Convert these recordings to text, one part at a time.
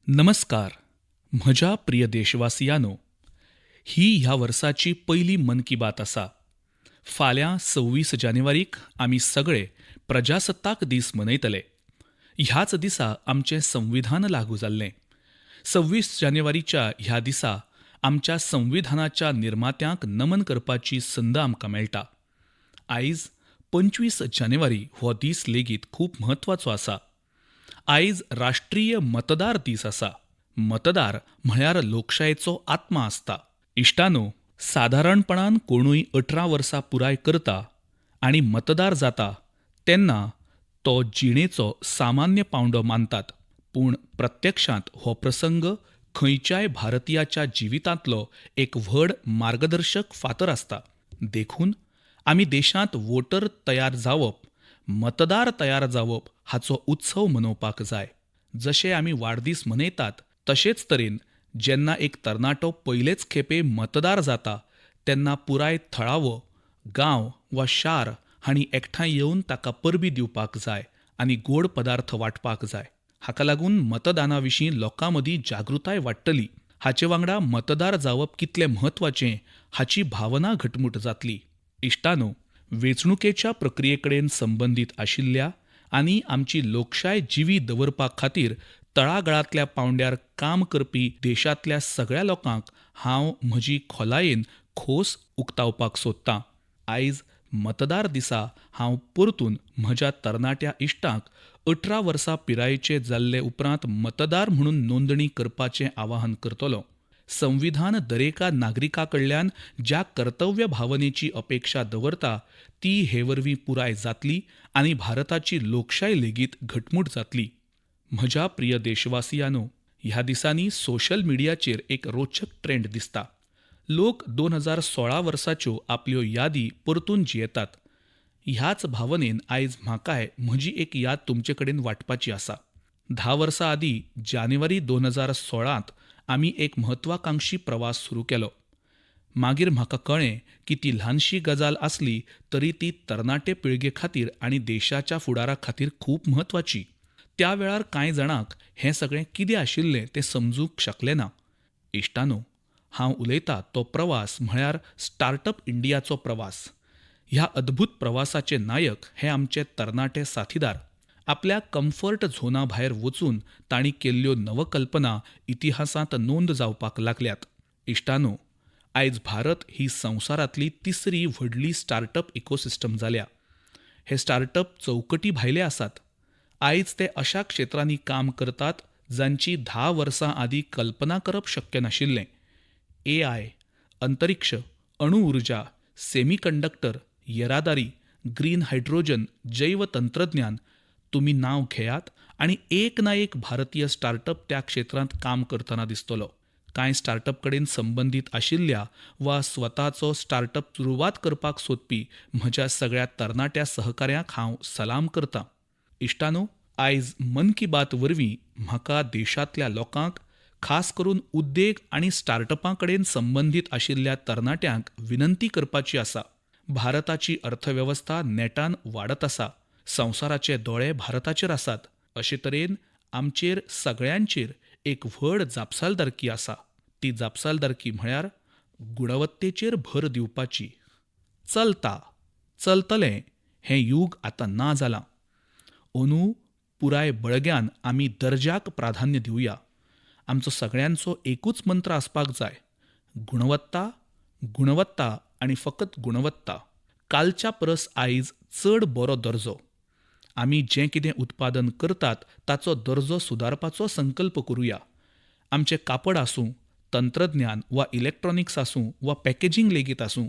नमस्कार म्हज्या प्रिय देशवासियांनो, ही ह्या वर्साची पयली मन की बात आसा. फाल्यां 26 जानेवारीक आमी सगळे प्रजासत्ताक दीस मनयतले. ह्याच दिसा आमचें संविधान लागू जाल्लें. 26 जानेवारीच्या ह्या दिसा आमच्या संविधानाच्या निर्मात्यांक नमन करपाची संद आमकां मेळटा. आयज 25 जानेवारी हो दीस लेगीत खूब म्हत्वाचो आसा. आयज राष्ट्रीय मतदार दीस आसा. मतदार म्हळ्यार लोकशायेचो आत्मा आसता. इश्टानो, सादारणपणान कोणूय 18 वर्सां पुराय करता आनी मतदार जाता तेन्ना तो जिणेचो सामान्य पांवडो मानतात. पूण प्रत्यक्षांत हो प्रसंग खंयच्याय भारतीयाच्या जिवितांतलो एक व्हड मार्गदर्शक फातर आसता. देखून आमी देशांत वोटर तयार जावप, मतदार तयार जावप हाचो उत्सव मनोवपाक जाय. जशे आमी वाडदीस मनयतात तशेच तरेन जेन्ना एक तरणाटो पयलेच खेपे मतदार जाता तेन्ना पुराय थळावो, गांव वा शार हांणी एकठांय येवन ताका परबीं दिवपाक जाय आनी गोड पदार्थ वांटपाक जाय. हाका लागून मतदाना विशीं लोकां मदीं जागृताय वाडटली. हाचे वांगडा मतदार जावप कितलें म्हत्वाचें हाची भावना घटमूट जातली. इश्टानो, वेंचणुकेच्या प्रक्रिये कडेन संबंदीत आशिल्ल्या आनी आमची लोकशाय जिवी दवरपा खातीर तळागाळांतल्या पांवड्यार काम करपी देशांतल्या सगळ्या लोकांक हांव म्हजी खोलायेन खोस उक्तावपाक सोदतां. आयज मतदार दिसा हांव परतून म्हज्या तरणाट्या इश्टांक 18 वर्सां पिरायेचे जाल्ले उपरांत मतदार म्हणून नोंदणी करपाचें आवाहन करतलों. संविधान दरेका नागरिका कडल्यान ज्या कर्तव्य भावनेची अपेक्षा दवरता ती हे वरवीं पुराय जातली आनी भारताची लोकशाय लेगीत घटमूट जातली. म्हज्या प्रिय देशवासियांनो, ह्या दिसांनी सोशल मिडियाचेर एक रोचक ट्रेंड दिसता. लोक 2016 वर्साच्यो आपल्यो यादी परतून जियेतात. ह्याच भावनेन आयज म्हाकाय म्हजी एक याद तुमचे कडेन वांटपाची आसा. 10 वर्सां आदीं जानेवारी 2016 आमी एक म्हत्वाकांक्षी प्रवास सुरू केलो. मागीर म्हाका कळ्ळें की ती ल्हानशी गजाल आसली तरी ती तरणाटे पिळगे खातीर आनी देशाच्या फुडारा खातीर खूब म्हत्वाची. त्या वेळार कांय जाणांक हें सगळें कितें आशिल्लें तें समजूंक शकलें ना. इश्टानो, हांव उलयता तो प्रवास म्हळ्यार स्टार्टअप इंडियाचो प्रवास. ह्या अद्भूत प्रवासाचे नायक हे आमचे तरणाटे साथीदार. आपल्या कम्फर्ट झोना भायर वचून तांणी केल्ल्यो नवकल्पना इतिहासांत नोंद जावपाक लागल्यात. इश्टानो, आयज भारत ही संवसारांतली तिसरी व्हडली स्टार्टअप इकोसिस्टम जाल्या. हे स्टार्टअप चौकटी भायले आसात. आयज ते अशा क्षेत्रांनी काम करतात जांची 10 वर्सां आदीं कल्पना करप शक्य नाशिल्लें. एआय, अंतरिक्ष, अणुउर्जा, सेमीकंडक्टर, येरादारी, ग्रीन हायड्रोजन, जैव तंत्रज्ञान, तुमी नांव घेयात आनी एक ना एक भारतीय स्टार्टअप त्या क्षेत्रांत काम करतना दिसतलो. कांय स्टार्टअप कडेन संबंदीत आशिल्ल्या वा स्वताचो स्टार्टअप सुरवात करपाक सोदपी म्हज्या सगळ्या तरणाट्या सहकाऱ्यांक हांव सलाम करतां. इश्टानो, आयज मन की बात वरवीं म्हाका देशांतल्या लोकांक, खास करून उद्देग आनी स्टार्टअपां कडेन संबंदीत आशिल्ल्या तरणाट्यांक विनंती करपाची आसा. भारताची अर्थवेवस्था नेटान वाडत आसा. संवसाराचे दोळे भारताचेर आसात. अशे तरेन आमचेर सगळ्यांचेर एक व्हड जापसालदारकी आसा. ती जापसालदारकी म्हळ्यार गुणवत्तेचेर भर दिवपाची. चलता चलतलें हें यूग आतां ना जालां. अंदू पुराय बळग्यान आमी दर्जाक प्राधान्य दिवया. आमचो सगळ्यांचो एकूच मंत्र आसपाक जाय, गुणवत्ता, गुणवत्ता आनी फकत गुणवत्ता. कालच्या परस आयज चड बरो दर्जो. आमी जें कितें उत्पादन करतात ताचो दर्जो सुदारपाचो संकल्प करुया. आमचें कापड आसूं, तंत्रज्ञान वा इलेक्ट्रॉनिक्स आसूं वा पॅकेजींग लेगीत आसूं,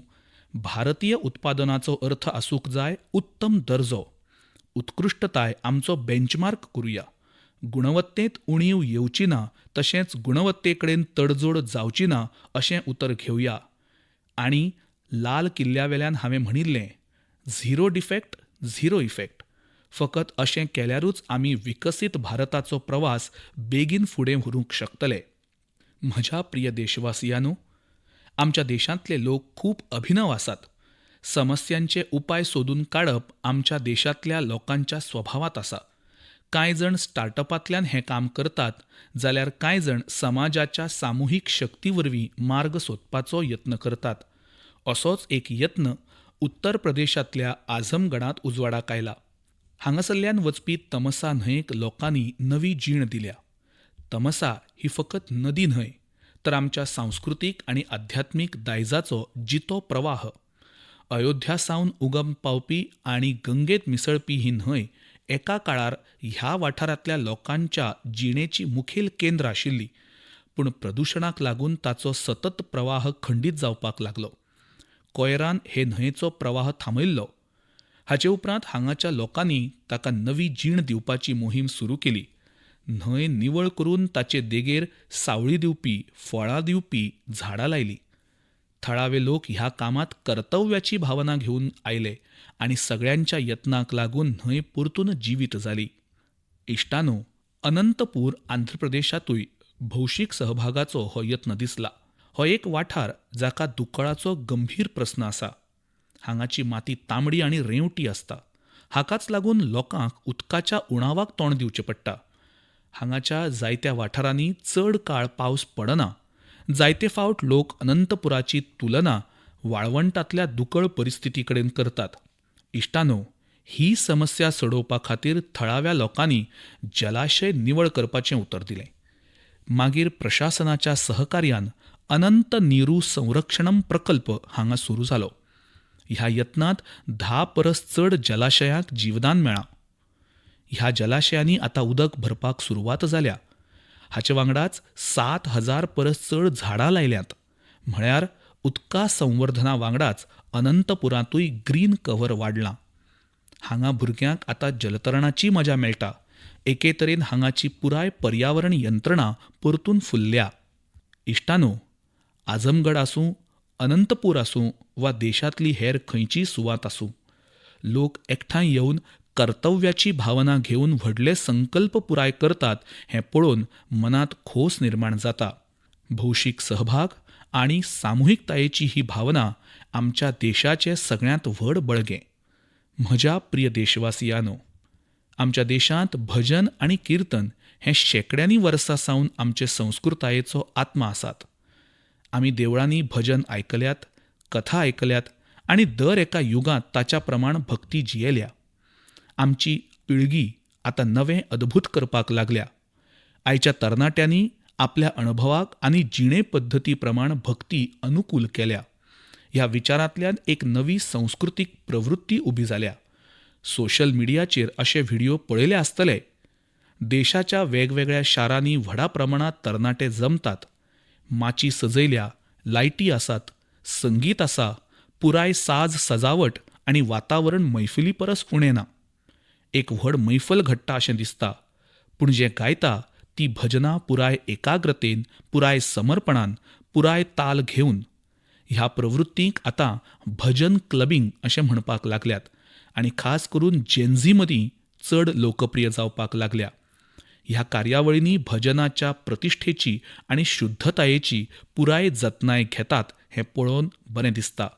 भारतीय उत्पादनाचो अर्थ आसूंक जाय उत्तम दर्जो. उत्कृश्टताय आमचो बेंचमार्क करुया. गुणवत्तेंत उणीव येवची ना तशेंच गुणवत्ते कडेन तडजोड जावची ना अशें उतर घेवया. आनी लाल किल्ल्या वेल्यान हांवें म्हणिल्लें, झिरो डिफेक्ट झिरो इफेक्ट. फकत अशें केल्यारूच आमी विकसीत भारताचो प्रवास बेगीन फुडें व्हरूंक शकतले. म्हज्या प्रिय देशवासियांनो, आमच्या देशांतले लोक खूब अभिनव आसात. समस्यांचे उपाय सोदून काडप आमच्या देशांतल्या लोकांच्या स्वभावांत आसा. कांय जाण स्टार्टअपांतल्यान हें काम करतात जाल्यार कांय जाण समाजाच्या सामुहीक शक्ती वरवीं मार्ग सोदपाचो यत्न करतात. असोच एक यत्न उत्तर प्रदेशांतल्या आझमगडांत उजवाडाक आयला. हांगासरल्यान वचपी तमसा न्हंयेक लोकांनी नवी जीण दिल्या. तमसा ही फकत नदी न्हय तर आमच्या सांस्कृतीक आनी आध्यात्मीक दायजाचो जितो प्रवाह. अयोध्या सावन उगम पावपी आनी गंगेत मिसळपी ही न्हंय एका काळार ह्या वाठारांतल्या लोकांच्या जिणेची मुखेल केंद्र आशिल्ली. पूण प्रदुशणाक लागून ताचो सतत प्रवाह खंडीत जावपाक लागलो. कोयरान हे न्हंयेचो प्रवाह थांबयल्लो. हाचे उपरांत हांगाच्या लोकांनी ताका नवी जीण दिवपाची मोहीम सुरू केली. न्हंय निवळ करून ताचे देगेर सावळी दिवपी, फळां दिवपी झाडां लायलीं. थळावे लोक ह्या कामांत कर्तव्याची भावना घेवन आयले आनी सगळ्यांच्या यत्नांक लागून न्हंय परतून जिवीत जाली. इश्टांनो, अनंतपूर आंध्र प्रदेशांतूय भौशीक सहभागाचो हो यत्न दिसला. हो एक वाठार जाका दुकळाचो गंभीर प्रस्न आसा. हांगाची माती तांबडी आनी रेंवटी आसता. हाकाच लागून लोकांक उदकाच्या उणावाक तोंड दिवचें पडटा. हांगाच्या जायत्या वाठारांनी चड काळ पावस पडना. जायते फावट लोक अनंतपुराची तुलना वाळवंटांतल्या दुकळ परिस्थिती कडेन करतात. इश्टांनो, ही समस्या सोडोवपा खातीर थळाव्या लोकांनी जलाशय निवळ करपाचें उतर दिलें. मागीर प्रशासनाच्या सहकार्यान अनंत नीरू संरक्षणम प्रकल्प हांगा सुरू जालो. ह्या यत्नांत 10 परस चड जलाशयांक जीवदान मेळ्ळां. ह्या जलाशयांनी आतां उदक भरपाक सुरवात जाल्या. हाचे वांगडाच 7,000 परस चड झाडां लायल्यांत. म्हळ्यार उदका संवर्धना वांगडाच अनंतपुरांतूय ग्रीन कव्हर वाडलां. हांगा भुरग्यांक आतां जलतरणाची मजा मेळटा. एके तरेन हांगाची पुराय पर्यावरण यंत्रणा परतून फुल्ल्या. इश्टांनो, आझमगड आसूं, अनंतपूर आसूं वा देशांतली हेर खंयचीय सुवात आसूं, लोक एकठांय येवन कर्तव्याची भावना घेवन व्हडले संकल्प पुराय करतात हें पळोवन मनांत खोस निर्माण जाता. भौशीक सहभाग आनी सामुहीकतायेची ही भावना आमच्या देशाचें सगळ्यांत व्हड बळगें. म्हज्या प्रिय देशवासियांनो, आमच्या देशांत भजन आनी किर्तन हें शेंकड्यांनी वर्सां सावन आमचे संस्कृतायेचो आत्मा आसात. आमी देवळांनी भजन आयकल्यात, कथा आयकल्यात आनी दर एका युगांत ताच्या प्रमाण भक्ती जियेल्या. आमची पिळगी आतां नवें अद्भूत करपाक लागल्या. आयच्या तरणाट्यांनी आपल्या अणभवाक आनी जिणे पद्दती प्रमाण भक्ती अनुकूल केल्या. ह्या विचारांतल्यान एक नवी संस्कृतीक प्रवृत्ती उबी जाल्या. सोशल मिडियाचेर अशे व्हिडियो पळयले आसतले. देशाच्या वेगवेगळ्या शारांनी व्हडा प्रमाणांत तरणाटे जमतात. माची सजयल्या, लायटी आसात, संगीत आसा, पुराय साज सजावट आनी वातावरण मैफिली परस उणें ना. एक व्हड मैफल घडटा अशें दिसता. पूण जें गायता ती भजनां पुराय एकाग्रतेन, पुराय समर्पणान, पुराय ताल घेवन. ह्या प्रवृत्तींक आतां भजन क्लबींग अशें म्हणपाक लागल्यात आनी खास करून जेनझी मदीं चड लोकप्रिय जावपाक लागल्या. ह्या कार्यावळींनी भजनाच्या प्रतिश्ठेची आनी शुद्धतायेची पुराय जतनाय घेतात हें पळोवन बरें दिसता.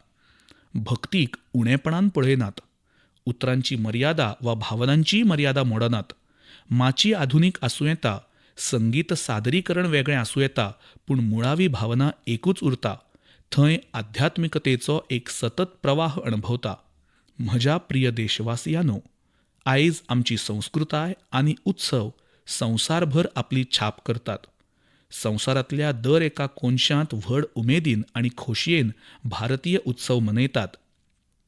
भक्तीक उणेपणान पळयनात. उतरांची मर्यादा वा भावनांचीय मर्यादा मोडनात. माची आधुनीक आसूं येता, संगीत सादरीकरण वेगळें आसूं येता, पूण मुळावी भावना एकूच उरता. थंय आध्यात्मिकतेचो एक सतत प्रवाह अणभवता. म्हज्या प्रिय देशवासियांनो, आयज आमची संस्कृताय आनी उत्सव संवसारभर आपली छाप करतात. संवसारांतल्या दर एका कोनशांत व्हड उमेदीन आनी खोशयेन भारतीय उत्सव मनयतात.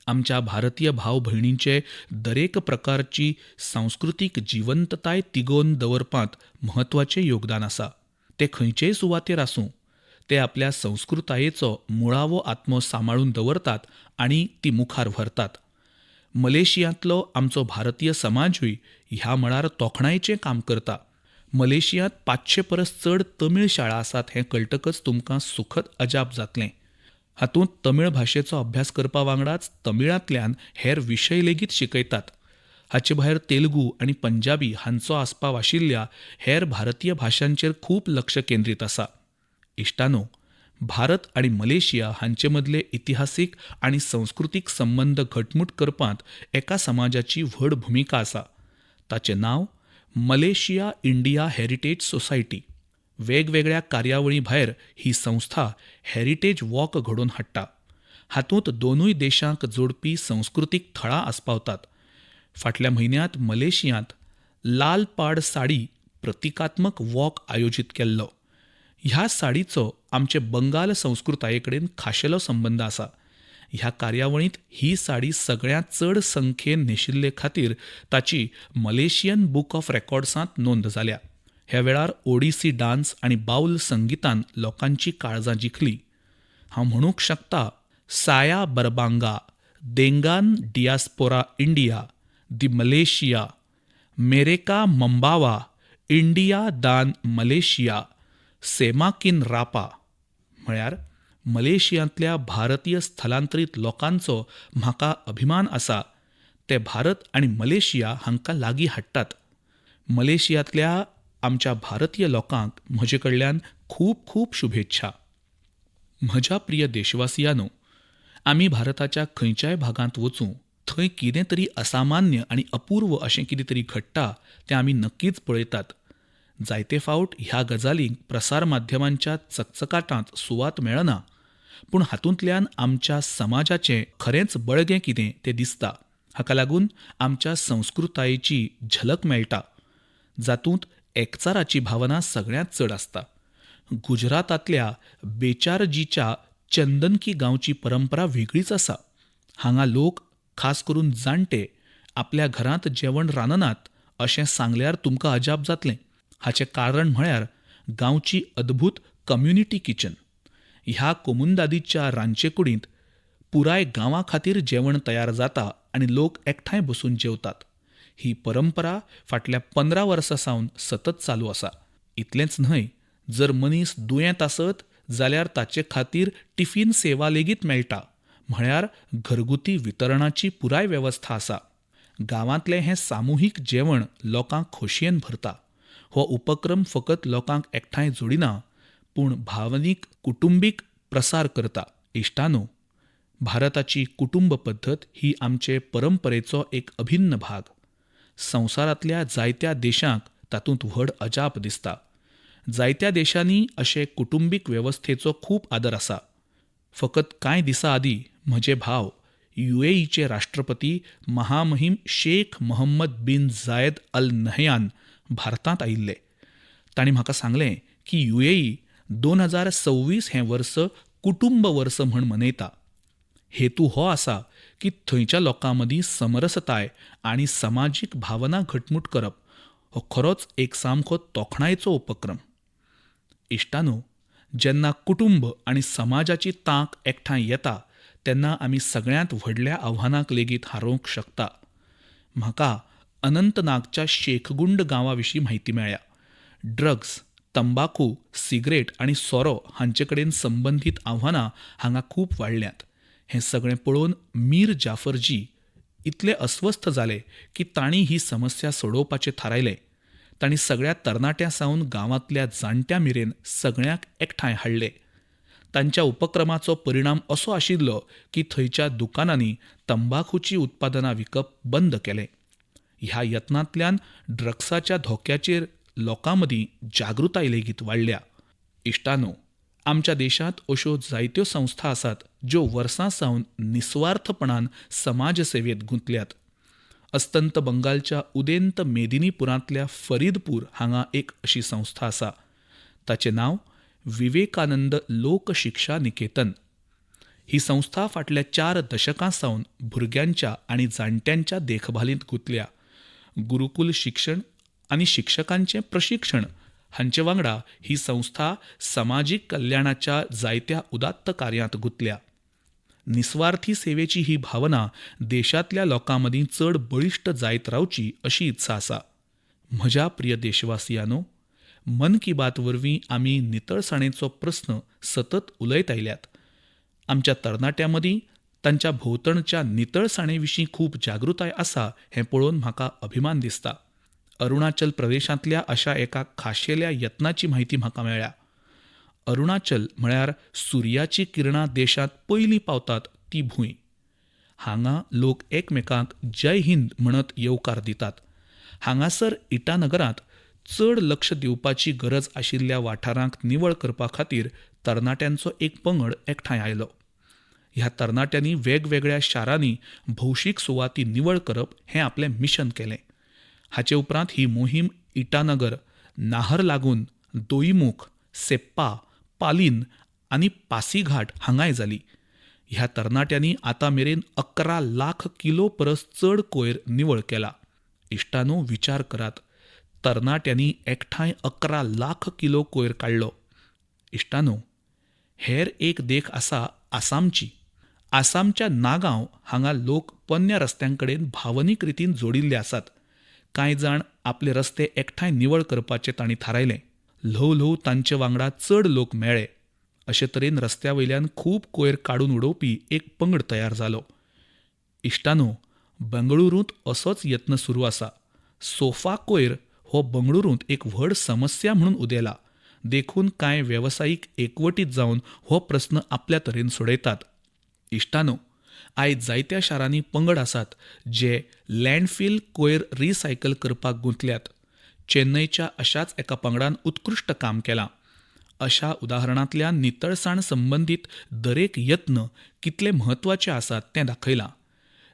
आमच्या भारतीय भाव भयणींचे दरेक प्रकारची सांस्कृतीक जिवंतताय तिगोवन दवरपांत म्हत्वाचें योगदान आसा. ते खंयचेय सुवातेर आसूं, ते आपल्या संस्कृतायेचो मुळावो आत्मो सांबाळून दवरतात आनी ती मुखार व्हरतात. मलेशियांतलो आमचो भारतीय समाजूय ह्या मळार तोखणायेचें काम करता. मलेशियांत 500 परस चड तमीळ शाळा आसात हें कळटकच तुमकां सुखद अजाप जातलें. हातूंत तमीळ भाशेचो अभ्यास करपा वांगडाच तमिळांतल्यान हेर विशय लेगीत शिकयतात. हाचे भायर तेलुगू आनी पंजाबी हांचो आस्पाव आशिल्ल्या हेर भारतीय भाशांचेर खूब लक्ष केंद्रीत आसा. इश्टानो, भारत आनी मलेशिया हांचे मदले इतिहासीक आनी संस्कृतीक संबंद घटमूट करपांत एका समाजाची व्हड भुमिका आसा. ताचें नांव मलेशिया इंडिया हेरिटेज सोसायटी. वेगवेगळ्या कार्यावळीं भायर ही संस्था हेरिटेज वॉक घडोवन हाडटा. हातूंत दोनूय देशांक जोडपी संस्कृतीक थळां आस्पावतात. फाटल्या म्हयन्यांत मलेशियांत लाल पाड साडी प्रतिकात्मक वॉक आयोजीत केल्लो. ह्या साडीचो आमचे बंगाल संस्कृताये कडेन खाशेलो संबंद आसा. ह्या कार्यावळींत ही साडी सगळ्यांत चड संख्येन न्हेशिल्ले खातीर ताची मलेशियन बूक ऑफ रेकॉर्ड्सांत नोंद जाल्या. ह्या वेळार ओडिसी डान्स आनी बाऊल संगितान लोकांची काळजां जिखलीं. हांव म्हणूंक शकता Saya berbangga dengan diaspora India di Malaysia, mereka membawa India dan Malaysia semakin rapat. म्हळ्यार मलेशियांतल्या भारतीय स्थलांतरीत लोकांचो म्हाका अभिमान आसा. ते भारत आनी मलेशिया हांकां लागीं हाडटात. मलेशियांतल्या आमच्या भारतीय लोकांक म्हजे कडल्यान खूब खूब शुभेच्छा. म्हज्या प्रिय देशवासियांनो, आमी भारताच्या खंयच्याय भागांत वचूं थंय कितें तरी असामान्य आनी अपूर्व अशें कितें तरी घडटा तें आमी नक्कीच पळयतात. जायते फावट ह्या गजालींक प्रसार माध्यमांच्या चकचकाटांत सुवात मेळना, पूण हातूंतल्यान आमच्या समाजाचें खरेंच बळगें कितें तें दिसता. हाका लागून आमच्या संस्कृतायेची झलक मेळटा, जातूंत एकचाराची भावना सगळ्यांत चड आसता. गुजरातांतल्या बेचारजीच्या चंदनकी गांवची परंपरा वेगळीच आसा. हांगा लोक, खास करून जाण्टे, आपल्या घरांत जेवण रांदनात अशें सांगल्यार तुमकां अजाप जातलें. हाचें कारण म्हळ्यार गांवची अद्भूत कम्युनिटी किचन. ह्या कोमुंदादीच्या रांदचेकुडींत पुराय गांवा खातीर जेवण तयार जाता आनी लोक एकठांय बसून जेवतात. ही परंपरा फाटल्या 15 वर्सां सावन सतत चालू आसा. इतलेंच न्हय, जर मनीस दुयेंत आसत जाल्यार ताचे खातीर टिफीन सेवा लेगीत मेळटा. म्हळ्यार घरगुती वितरणाची पुराय वेवस्था आसा. गांवांतलें हें सामुहीक जेवण लोकांक खोशयेन भरता. हो उपक्रम फकत लोकांक एकठांय जोडिना, पूण भावनीक कुटुंबीक प्रसार करता. इश्टांनो, भारताची कुटुंब पद्दत ही आमचे परंपरेचो एक अभिन्न भाग. संवसारांतल्या जायत्या देशांक तातूंत व्हड अजाप दिसता. जायत्या देशांनी अशे कुटुंबीक वेवस्थेचो खूब आदर आसा. फकत कांय दिसां आदीं म्हजे भाव युएईचे राष्ट्रपती महामहीम Sheikh Mohammed bin Zayed Al Nahyan भारतांत आयिल्ले. तांणी म्हाका सांगलें की युएई 2026 हें वर्स कुटुंब वर्स म्हण मनयता. हेतू हो आसा की थंयच्या लोकां मदीं समरसताय आनी समाजीक भावना घटमूट करप. हो खरोच एक सामको तोखणायेचो उपक्रम. इश्टांनो, जेन्ना कुटुंब आनी समाजाची तांक एकठांय येता तेन्ना आमी सगळ्यांत व्हडल्या आव्हानांक लेगीत हारोवंक शकता. म्हाका अनंतनागच्या शेखगुंड गांवा विशीं म्हायती मेळ्ळ्या. ड्रग्स, तंबाखू, सिगरेट आनी सोरो हांचे कडेन संबंदीत आव्हानां हांगा खूब वाडल्यांत. हें सगळें पळोवन मीर जाफरजी इतले अस्वस्थ जाले की तांणी ही समस्या सोडोवपाचें थारायलें. तांणी सगळ्या तरणाट्यां सावन गांवांतल्या जाण्ट्यां मेरेन सगळ्यांक एकठांय हाडले. तांच्या उपक्रमाचो परिणाम असो आशिल्लो की थंयच्या दुकानांनी तंबाखूचीं उत्पादनां विकप बंद केलें. ह्या यत्नांतल्यान ड्रग्साच्या धोक्याचेर लोकां मदीं जागृताय लेगीत वाडल्या. इश्टांनो, आमच्या देशांत अश्यो जायत्यो संस्था आसात ज्यो वर्सां सावन निस्वार्थपणान समाजसेवेंत गुंतल्यात. अस्तंत बंगालच्या उदेंत मेदिनीपुरांतल्या फरीदपूर हांगा एक अशी संस्था आसा. ताचें नांव विवेकानंद लोक शिक्षा निकेतन. ही संस्था फाटल्या 4 दशकां सावन भुरग्यांच्या आनी जाण्ट्यांच्या देखभालींत गुंतल्या. गुरुकुल शिक्षण आनी शिक्षकांचें प्रशिक्षण हांचे वांगडा ही संस्था समाजीक कल्याणाच्या जायत्या उदात्त कार्यांत गुंतल्या. निस्वार्थी सेवेची ही भावना देशांतल्या लोकां मदीं चड बळिश्ट जायत रावची अशी इत्सा आसा. म्हज्या प्रिय देशवासियांनो, मन की बात वरवीं आमी नितळसाणेचो प्रस्न सतत उलयत आयल्यात. आमच्या तरणाट्यां मदीं तांच्या भोंवतणच्या नितळसाणे विशीं खूब जागृताय आसा हें पळोवन म्हाका अभिमान दिसता. अरुणाचल प्रदेशांतल्या अशा एका खाशेल्या यत्नाची म्हायती म्हाका मेळ्ळ्या. अरुणाचल म्हळ्यार सुर्याची किरणां देशांत पयलीं पावतात ती भूंय. हांगा लोक एकमेकांक जय हिंद म्हणत येवकार दितात. हांगासर इटानगरांत चड लक्ष दिवपाची गरज आशिल्ल्या वाठारांक निवळ करपा खातीर तरणाट्यांचो एक पंगड एकठांय आयलो. ह्या तरणाट्यांनी वेगवेगळ्या शारांनी भौशीक सुवाती निवळ करप हें आपलें मिशन केलें. हाचे उपरांत ही मोहीम इटानगर, नाहरलागून, दोईमुख, सेप्पा, पालीन आनी पासीघाट हांगाय जाली. ह्या तरणाट्यांनी आतां मेरेन 11 लाख किलो परस चड कोयर निवळ केला. इश्टांनो, विचार करात, तरणाट्यांनी एकठांय 11 लाख किलो कोयर काडलो. इश्टांनो, हेर एक देख आसा आसामची. आसामच्या नागांव हांगा लोक पोन्न्या रस्त्यां कडेन भावनीक रितीन जोडिल्ले आसात. कांय जाण आपले रस्ते एकठांय निवळ करपाचें तांणी थारायलें. ल्हव ल्हव तांचे वांगडा चड लोक मेळ्ळे. अशे तरेन रस्त्या वयल्यान खूब कोयर काडून उडोवपी एक पंगड तयार जालो. इश्टांनो, बंगळुरूंत असोच यत्न सुरू आसा. सोफा कोयर हो बंगळुरूंत एक व्हड समस्या म्हणून उदेला. देखून कांय वेवसायीक एकवटीत जावन हो प्रस्न आपल्या तरेन सोडयतात. इश्टांनो, आयज जायत्या शारांनी पंगड आसात जे लँडफील कोयर रिसायकल करपाक गुंतल्यात. चेन्नयच्या अशाच एका पंगडान उत्कृश्ट काम केलां. अशा उदाहरणांतल्यान नितळसाण संबंदीत दरेक यत्न कितले म्हत्वाचे आसात तें दाखयलां.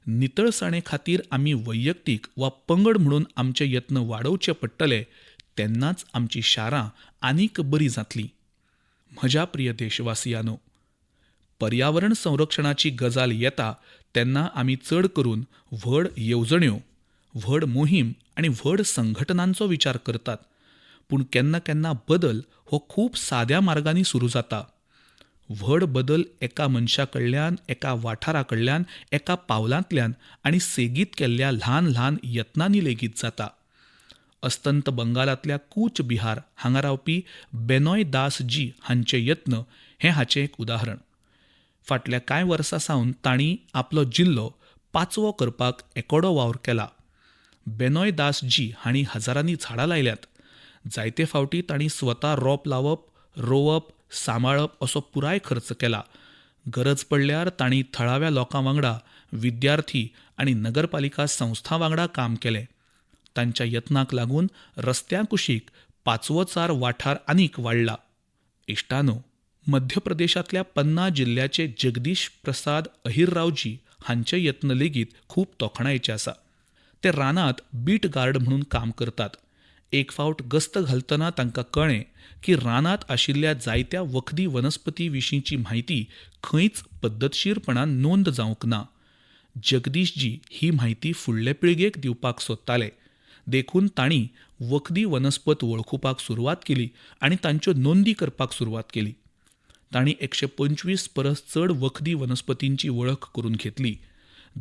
नितळसाणे खातीर आमी वैयक्तीक वा पंगड म्हणून आमचे यत्न वाडोवचे पडटले, तेन्नाच आमचीं शारां आनीक बरीं जातलीं. म्हज्या प्रिय देशवासियांनो, पर्यावरण संरक्षणाची गजाल येता तेन्ना आमी चड करून व्हड येवजण्यो, व्हड मोहीम आनी व्हड संघटनांचो विचार करतात. पूण केन्ना केन्ना बदल हो खूब साद्या मार्गांनी सुरू जाता. व्हड बदल एका मनशा कडल्यान, एका वाठारा कडल्यान, एका पावलांतल्यान आनी सेगीत केल्ल्या ल्हान ल्हान यत्नांनी लेगीत जाता. अस्तंत बंगालांतल्या कूच बिहार हांगा रावपी बेनॉय दास जी हांचे यत्न हें हाचें एक उदाहरण. फाटल्या कांय वर्सां सावन तांणी आपलो जिल्लो पाचवो करपाक एकोडो वावर केला. बेनॉय दास जी हांणी हजारांनी झाडां लायल्यांत. जायते फावटी तांणी स्वता रोप लावप, रोवप, सांबाळप असो पुराय खर्च केला. गरज पडल्यार तांणी थळाव्या लोकां वांगडा, विद्यार्थी आनी नगरपालिका संस्थां वांगडा काम केलें. तांच्या यत्नांक लागून रस्त्यां कुशीक पाचवोचार वाठार आनीक वाडला. इश्टांनो, मध्य प्रदेशांतल्या पन्ना जिल्ल्याचे जगदीश प्रसाद अहिररावजी हांचे यत्न लेगीत खूब तोखणायेचे आसा. ते रानांत बीट गार्ड म्हणून काम करतात. एक फावट गस्त घालतना तांकां कळ्ळें की रानांत आशिल्ल्या जायत्या वखदी वनस्पती विशींची म्हायती खंयच पद्दतशीरपणान नोंद जावंक ना. जगदीशजी ही म्हायती फुडले पिळगेक दिवपाक सोदताले. देखून तांणी वखदी वनस्पत वळखुपाक सुरवात केली आनी तांच्यो नोंदी करपाक सुरवात केली. तांणी 125 परस चड वखदी वनस्पतींची वळख करून घेतली.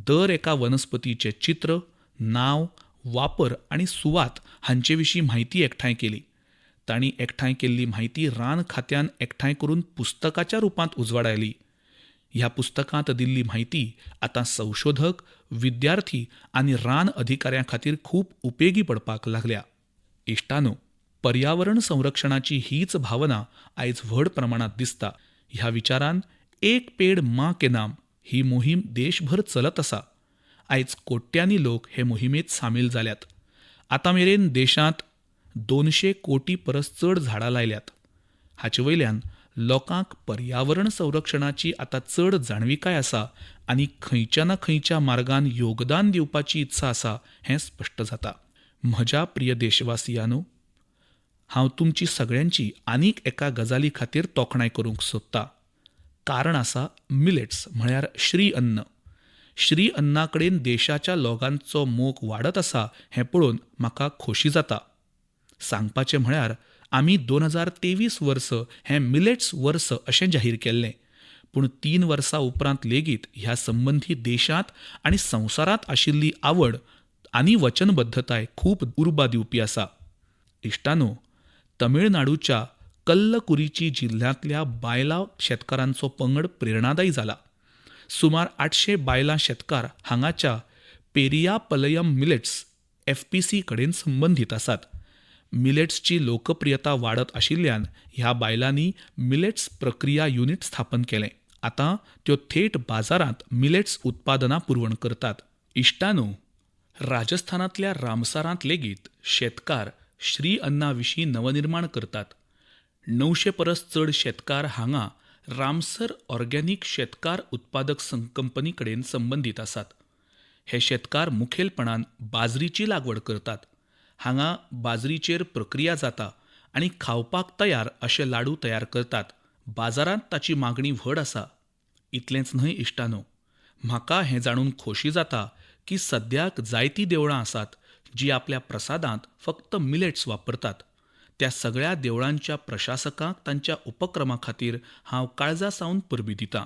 दर एका वनस्पतीचें चित्र, नांव, वापर आनी सुवात हांचे विशीं म्हायती एकठांय केली. तांणी एकठांय केल्ली म्हायती रान खात्यान एकठांय करून पुस्तकाच्या रुपांत उजवाडायली. ह्या पुस्तकांत दिल्ली म्हायती आतां संशोधक, विद्यार्थी आनी रान अधिकाऱ्यां खातीर खूब उपेगी पडपाक लागल्या. इश्टांनो, पर्यावरण संरक्षणाची हीच भावना आयज व्हड प्रमाणांत दिसता. ह्या विचारान एक पेड माँ के नाम ही मोहीम देशभर चलत आसा. आयज कोट्यांनी लोक हे मोहिमेंत सामील जाल्यात. आतां मेरेन देशांत 200 कोटी परस चड झाडां लायल्यात. हाचे वयल्यान लोकांक पर्यावरण संरक्षणाची आतां चड जाणविकाय आसा आनी खंयच्या ना खंयच्या मार्गान योगदान दिवपाची इत्सा आसा हें स्पश्ट जाता. म्हज्या प्रिय देशवासियांनो, हांव तुमची सगळ्यांची आनीक एका गजाली खातीर तोखणाय करूंक सोदतां. कारण आसा मिलेट्स म्हळ्यार श्री अन्न. श्री अन्ना कडेन देशाच्या लोकांचो मोग वाडत आसा हें पळोवन म्हाका खोशी जाता. सांगपाचें म्हळ्यार आमी 2023 वर्स हें मिलेट्स वर्स अशें जाहीर केल्लें. पूण 3 वर्सां उपरांत लेगीत ह्या संबंदी देशांत आनी संवसारांत आशिल्ली आवड आनी वचनबद्धताय खूब उर्बा दिवपी आसा. इश्टांनो, तमिळनाडूच्या कल्लकुरीची जिल्ल्यांतल्या बायलां शेतकारांचो पंगड प्रेरणादायी जाला. सुमार 800 बायलां शेतकार हांगाच्या पेरियापलयम मिलेट्स एफपीसी कडेन संबंदीत आसात. मिलेट्सची लोकप्रियता वाडत आशिल्ल्यान ह्या बायलांनी मिलेट्स प्रक्रिया युनिट स्थापन केलें. आतां त्यो थेट बाजारांत मिलेट्स उत्पादनां पुरवण करतात. इश्टांनो, राजस्थानांतल्या रामसारांत लेगीत शेतकार श्री अन्ना विशीं नवनिर्माण करतात. 900 परस चड शेतकार हांगा रामसर ऑर्गेनिक शेतकार उत्पादक कंपनी कडेन संबंदीत आसात. हे शेतकार मुखेलपणान बाजरीची लागवड करतात. हांगा बाजरीचेर प्रक्रिया जाता आनी खावपाक तयार अशे लाडू तयार करतात. बाजारांत ताची मागणी व्हड आसा. इतलेंच न्हय इश्टांनो, म्हाका हें जाणून खोशी जाता की सद्याक जायतीं देवळां आसात जीं आपल्या प्रसादांत फक्त मिलेट्स वापरतात. त्या सगळ्या देवळांच्या प्रशासकांक तांच्या उपक्रमा खातीर हांव काळजा सावन परबीं दितां.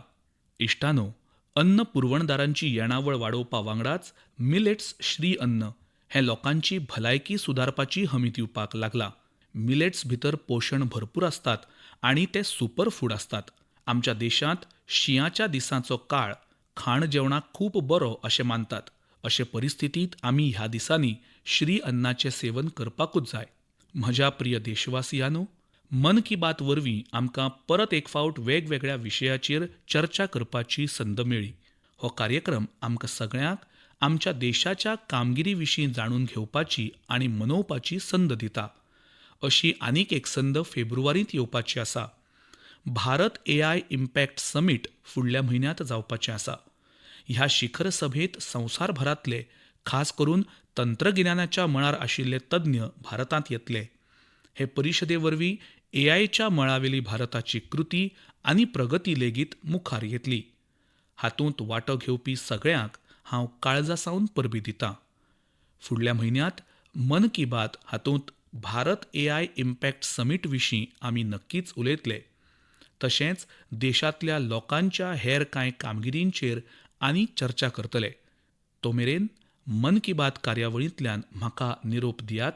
इश्टांनो, अन्न पुरवणदारांची येणावळ वाडोवपा वांगडाच मिलेट्स श्री अन्न हें लोकांची भलायकी सुदारपाची हमी दिवपाक लागलां. मिलेट्स भितर पोशण भरपूर आसतात आनी ते सुपर फूड आसतात. आमच्या देशांत शिंयाच्या दिसांचो काळ खाण जेवणाक खूब बरो अशें मानतात. अशे परिस्थितींत आमी ह्या दिसांनी श्री अन्नाचें सेवन करपाकूच जाय. म्हज्या प्रिय देशवासियांनो, मन की बात वरवीं आमकां परत एक फावट वेगवेगळ्या विशयाचेर चर्चा करपाची संद मेळ्ळी. हो कार्यक्रम आमकां सगळ्यांक आमच्या देशाच्या कामगिरी विशीं जाणून घेवपाची आनी मनोवपाची संद दिता. अशी आनीक एक संद फेब्रुवारींत येवपाची आसा. भारत एआय इम्पॅक्ट समीट फुडल्या म्हयन्यांत जावपाचें आसा. ह्या शिखर सभेंत संवसारभरांतले खास करून तंत्रगिन्यानाच्या मळार आशिल्ले तज्ञ भारतांत येतले. हे परिशदे वरवीं एआयच्या मळावेली भारताची कृती आनी प्रगती लेगीत मुखार येतली. हातूंत वांटो घेवपी सगळ्यांक हांव काळजा सावन परबीं दितां. फुडल्या म्हयन्यांत मन की बात हातूंत भारत एआय इम्पॅक्ट समीट विशीं आमी नक्कीच उलयतले. तशेंच देशांतल्या लोकांच्या हेर कांय कामगिरींचेर आनी चर्चा करतले. तो मेरेन मन की बात कार्यावळींतल्यान म्हाका निरोप दियात.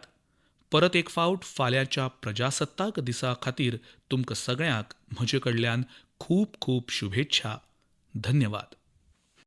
परत एक फावट फाल्यांच्या प्रजासत्ताक दिसा खातीर तुमकां सगळ्यांक म्हजे कडल्यान खूब खूब शुभेच्छा. धन्यवाद.